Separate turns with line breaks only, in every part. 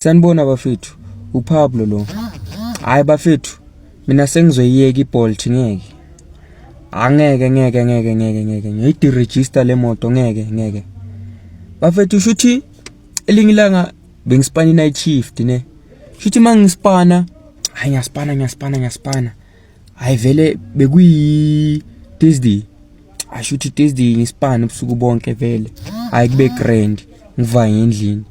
Sanibona bafethu, uPablo lo. Hayi bafethu, mina sengizoyiyeka iBolt ngeke. Angeke ngeke ngeke ngeke ngeke. Ngiyideregister le moto ngeke ngeke. Bafethu shuthi elinye ilanga bengispana i-night shift ne. Shuthi mangispana, hayi ngiyaspana ngiyaspana ngiyaspana. Hayi vele bekuyi Thursday. Asho ukuthi Thursday ngispana ubusuku bonke vele. Hayi kube grand ngivaye endlini.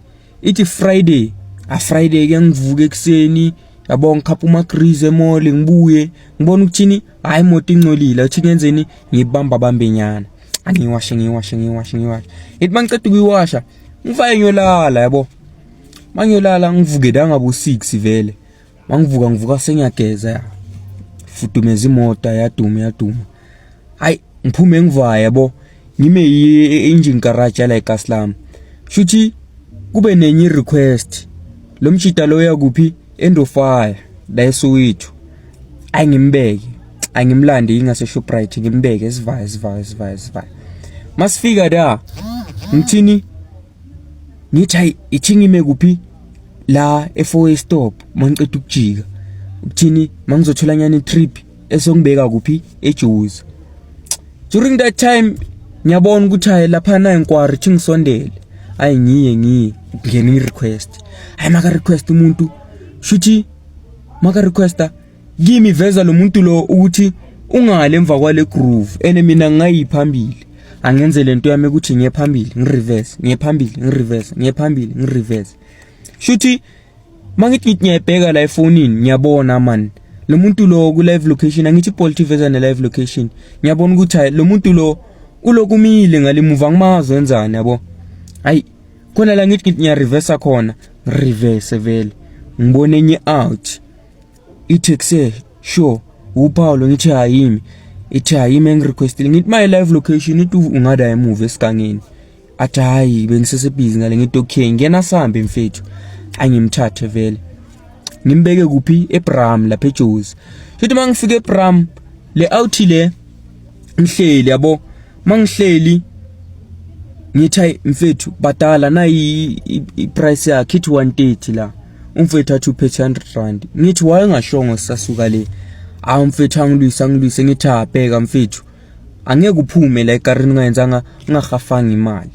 Ithi Friday, a Friday ke ngivuke ekuseni yabo ngikhapha umagriz emall ngibuye ngibona ukuthini hayi imoto ingcolile uthi ngenzeni ngibamba bambe nyana angiwashe ngiwashe ngiwashe ngiwashe ithi mangiceda ukuyiwasha ngifake ngiyolala yabo mangiyolala ngivuke la ngabo 6 vele mangivuka ngivuka sengiyageza ya fudumeza imoto yaduma yaduma hayi ngiphume ngivaya yabo ngime i-engine garage yala eKaslam shuthi kube nenye request lo mshita lo yakuphi endofire la eSoweto ayi ngimbeke angimlande ingase Shoprite ngimbeke sivaye sivaye sivaye sivaye masifika la ngithini ngithi hayi ithi ngime kuphi la e-four stop mangiceda ukujika ukuthini mangizothola nyana i-trip esongibeka kuphi eJozi during that time ngiyabona ukuthi hayi lapha na inquiry thi ngisondele hayi ngiye ngiye ngene i-request hayi maka request umuntu shuthi maka requesta kimi veza lo muntu lo ukuthi ungale emva kwale groove ene mina ngingayiphambili angenze lento yami ukuthi ngiye phambili ngireverse ngiye phambili ngireverse ngiye phambili ngireverse shuthi mangithi ngithi ngiyayibheka la efonini ngiyabona man lo muntu lo ku live location angithi iBolt iveza ne live location ngiyabona ukuthi hayi lo muntu lo ulokumile ngalimuva ngimazi wenzani yabo hayi khona la ngithi ngithi ngiyareversa khona reverse vele ngibone enye out i-taxi sure uPaulo ngithi hayimi ithi hayimi engirequestile ngithi my live location ithi ungada emuva esigangeni athi hayi bengisesebhizi ngale ngithi okay ngena sambe mfethu angimthathe vele ngimbeke kuphi eBram lapha eJozi futhi mangifika eBram le out le ngihleli yabo mangihleli ngithi hayi mfethu badala nayi iprice yakhe ithi 130 la umfethu athi uphethe 100 rand ngithi wayengashongo sisasuka le awu mfethu angilwise angilwise ngithi abheka mfethu angeke uphume la ekarini ungayenzanga ungahafanga imali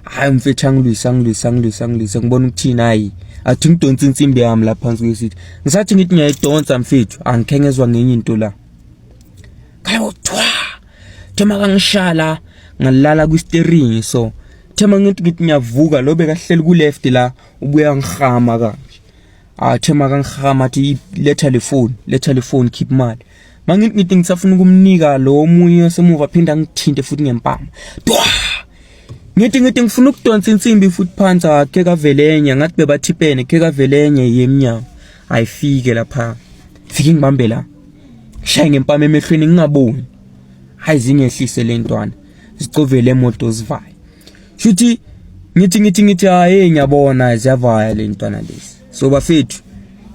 hayi mfethu angilwise angilwise angilwise angilwise ngibona ukuthini hayi athi ngidonsa insimbi yami la phansi kwesithi ngisathi ngithi ngiyayidonsa mfethu angikhe ngezwa ngenye into la kayo thwa thema kangishala ngalala kwi-steering so thema ngithi ngithi ngiyavuka lo bekahleli ku-left la ubuya ngihama kanje athe makangihama athi letha le phone letha le phone keep imali mangithi ngithi ngisafuna ukumnika lo omunye osemuva phinda ngithinte futhi ngempama dwa ngithi ngithi ngifuna ukudonsa insimbi futhi phansi akhe kavelenye ngathi bebathipene khe kavelenye yemnyango ayifike lapha fike ngibambe la ngishaye ngempama emehlweni ngingaboni hayi zingehlise le ntwana zicovele emoto zivaye shuthi ngithi ngithi ngithi hayi ngiyabona ziyavaya le ntwana lezi so bafethu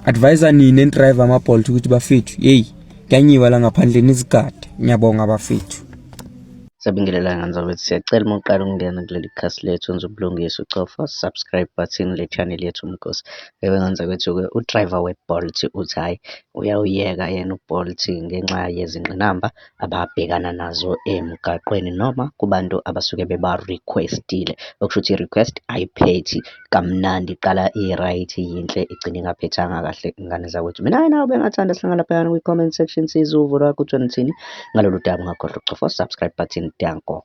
advisor nini enidrive ama-bolt ukuthi bafethu yeyi kuyanyiwa la ngaphandle nizigade ngiyabonga bafethu.
Sabingelela ngane zakwethu, siyacela uma uqala ukungena kuleli khasi lethu wenza ubulungiswa ucofa subscribe button le channel yethu Umgosi. Yebo ngane zakwethu-ke u-driver we-Bolt uthi hhayi uyawuyeka yena u-Bolt ngenxa yezingqinamba ababhekana nazo emgaqweni noma kubantu abasuke beba-request-ile. Okusho ukuthi i-request ayiphethi kamnandi, iqala i-right yinhle igcine ingaphethanga kahle ngane zakwethu. Mina nawe bengathanda sihlangana laphayana kwi-comment section sizwe uvo lwakho ukuthi nithini ngalolu daba. Ungakhohlwa ukucofa u-subscribe button. Danko.